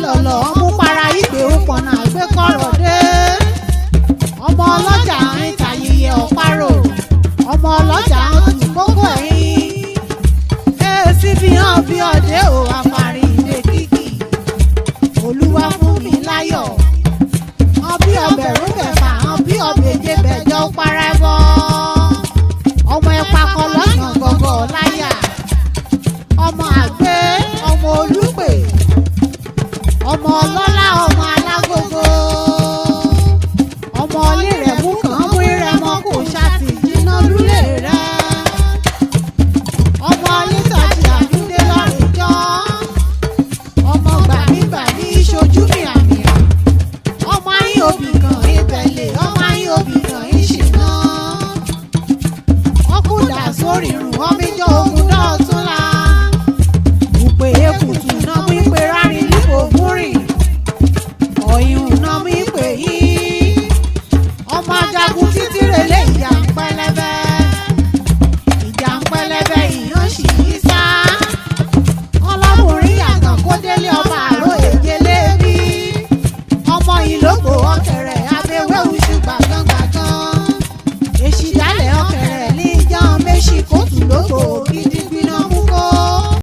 Lọ̀lọ̀ ọmú para ìgbé òpọ̀nà àgbékọ̀rọ̀ dé. Ọmọ ọlọ́jà ń tàyẹyẹ ọ̀parò. Ọmọ ọlọ́jà ń tù kókó ẹ̀yìn. Èsì fi hàn bí ọdẹ ò àfàrí ìdè kìkì. Olúwa fún mi láyọ̀. Hàn bí ọbẹ̀rún bẹ̀fà, hàn bí ọbẹ̀jẹ̀ bẹ̀jọ para.